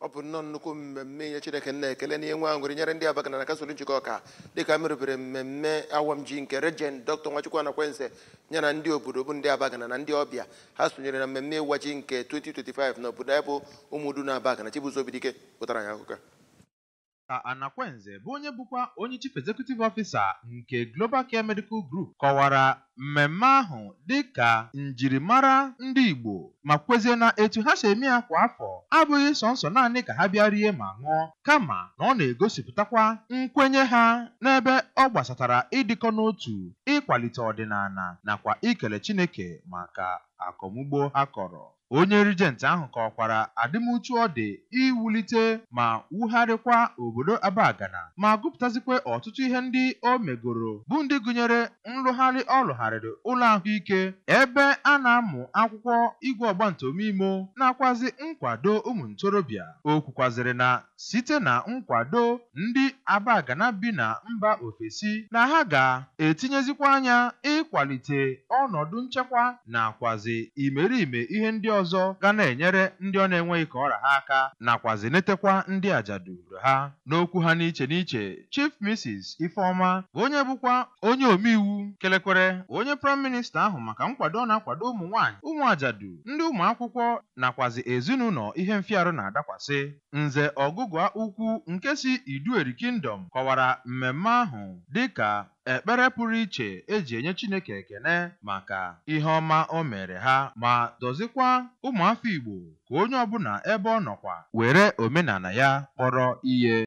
Ọ bụ nnọọ nnukwu mmemme inye Chineke nna ekele na inwe aṅụrị nyere ndị Abagana na kansụl Njikọka, dịka merụbere mmemme awam ji nke Regent Dr. Nwachukwu Anakwenze ya na ndị obodo bụ ndị Abagana na ndị ọbịa ha sonyere na mmemme ịwa ji nke 2025 n'obodo ya bụ Ụmụdu na Abagana. Chibuzo Obidike pụtara anyị akụkọ. Ka Anakwenze, bụ onye bụkwa onye Chief Executive Officer nke Global Care Medical Group, kọwara mmemme ahụ dịka njirimara ndị Igbo, ma kwezie na etu ha si eme ya kwa afọ abụghị sọnsọ naanị ka ha bịa rie ma ṅụọ, kama na ọ na-egosipụtakwa nkwenye ha n'ebe ọ gbasatara ịdịkọ n'otu, ịkwalite ọdịnala nakwa ikele Chineke maka akọmugbo ha kọrọ. Onye Regent ahụ kọwakwara adịmuchu ọ dị iwulite ma wugharịkwa obodo Abagana, ma gụpụtazikwa ọtụtụ ihe ndị o megoro, bụ ndị gụnyere nrụgharị ọ rụgharịrị ụlọ ahụike, ebe a na-amụ akwụkwọ, igwe ọgbantomimo, nakwazi nkwado ụmụ ntorobịa. O kwukwazịrị na site na nkwado ndị Abagana bi na mba ofesi, na ha ga-etinyezikwa anya ịkwalite ọnọdụ nchekwa nakwazi imerime ihe ndị ọzọ ga na-enyere ndị ọ na-enweghị ka ọra ha aka, nakwazi netekwa ndị ajadu ha n'okwu ha n'iche n'iche. Chief Mrs. Ifeọma, bụ onye bụkwa onye omeiwu, kelekwere onye Prime Minister ahụ maka nkwado ọ na-akwado ụmụ nwaanyị, ụmụ ajadu, ndị ụmụ akwụkwọ nakwazi ezinụlọ ihe mfịarụ na-adakwasị. Nze Ọgụgụa Ukwu nke si Idueri Kingdom kọwara mmemme ahụ dịka ekpere pụrụ iche eji enye Chineke ekene maka ihe ọma o mere ha, ma dọzikwa ụmụafọ Igbo ka onye ọbụla ebe ọ nọkwa were omenala ya kpọrọ ihe.